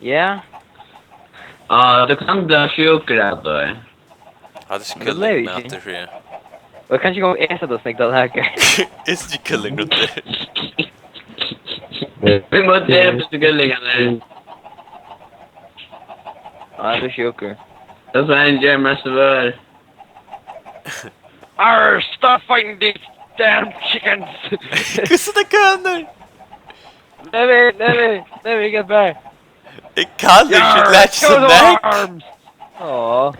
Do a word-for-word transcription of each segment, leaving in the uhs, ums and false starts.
Ja. Ja, du kan bli sjúkur av tí. Hatta er ikki Men det er kylling jo matur, ikke. Fríði. Og kanskje kan jeg sette oss nekta det her. Eg eri ikki kylling út her. Vi må dele til kyllingene. Ja, det er sjúkur. Det er så en gjør mest vør. Arr, stop fighting these damn chickens! Hvussu er tað kønur? Let me, let me, let me get back. Eg kann ikki lækja so Show the nógv. Arms! Åh.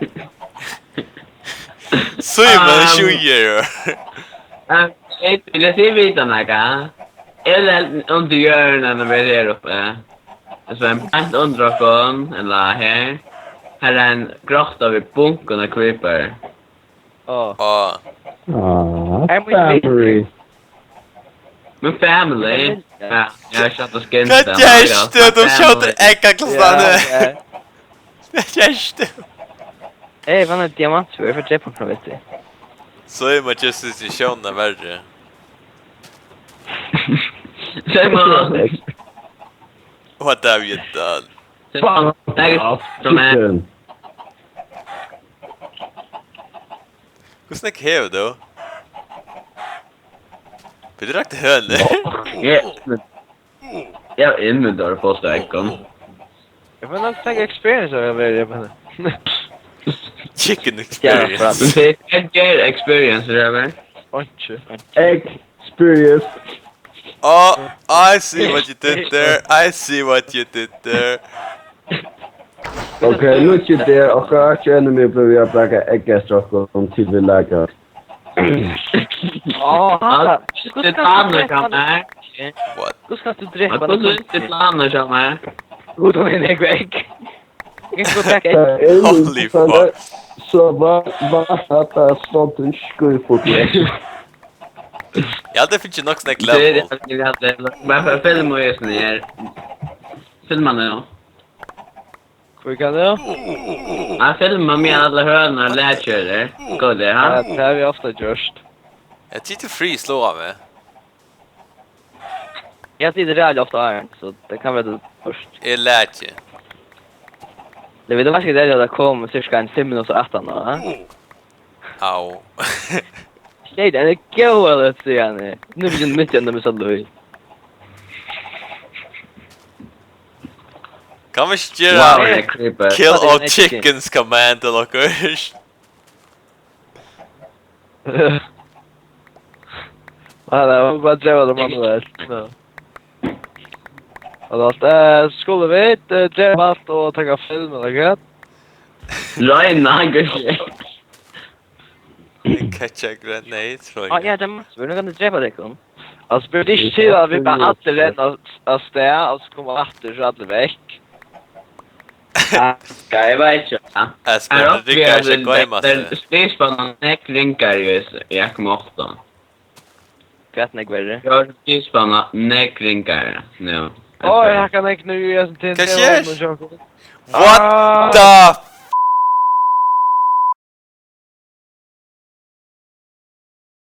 Símun Um, sjúgir. Eh, Eg vil si vita nakað. Eg vil undir hjørnet når vi er her oppe. Så en bant under oss, eller her. Her er en grotta við bunken av creeper. Åh. Á. Ah, I'm with family. Min family. Ja, jeg har kjøpt og skint. Hvat gjørst du? Du skjøt egg av Kristianne. Ja, ja. Hvat gjørst du? Hey, vann en diamantsvørd for tre punkter, vet du. Símun gjørdi situatiónina verri. Símun. What have you done? Símun. Nei, Ah, som er. Chicken. Hvussu nógv hevur tú? Vit raktu hønur. Ja, men ja, inventory på stekken. Jeg får nok tenke experience av å være med. Chicken Stjerne experience. Men det er ikke experience, det er vel? Ikke. Experience. Oh, I see what you did there. I see what you did there. Ok, look at there. Akkurat ikke enig med å bruke egg-extrakt til vi lager. Åh, Ja, det er planer som er. What? Hvordan skal du Ja, drepe hvordan er det planer som er? Gud, om jeg er vekk. Jeg skal gå back. Eh, Holy fuck. Så var var det sånn en skuffot. Ja, det finnes nok snakk Det er level. det, det er det. Bare for å filme og gjøre sånn her. Filme nå. Hvor kan det? Jeg filmer med alle høner og lækjører. Skal det, Ja, ha? det har vi ofte gjort. Jeg tyckte Free slå av meg. Jeg sitter realt ofte her, så det kan være det først. Jeg lærte ikke. Det vil være ganske deilig at det kom cirka en fem minutter etter nå, ja? Au. Shit, den er god, eller sier han. Nå blir det midt gjennom med sånn løy. Kan vi ikke gjøre Wow, det er creeper. Kill Ja, det er all en chickens command til dere? Ja, det var bare drevet det manuelt. Ja. Og da eh, skulle vi eh, drepe alt og ta film, eller hva? Løgn, han går ikke. Catch a grenade, tror Ah, jeg. ja, det er masse. Hvordan kan du drepe det, kom? Altså, burde ikke si at vi bare alle renner av, av sted, og så kommer etter, så alle vekk. Ja, jeg vet ikke. Ja. Jeg spør, Her det oppe ligger er ikke det, goimas, det det. er spispanna nekk ringere i, i F M åtte. Hva er det verre? Jeg har spispanna nekk ringere nå. Å, jeg kan ikke nå gjøre sånn til. Hva skjer? What the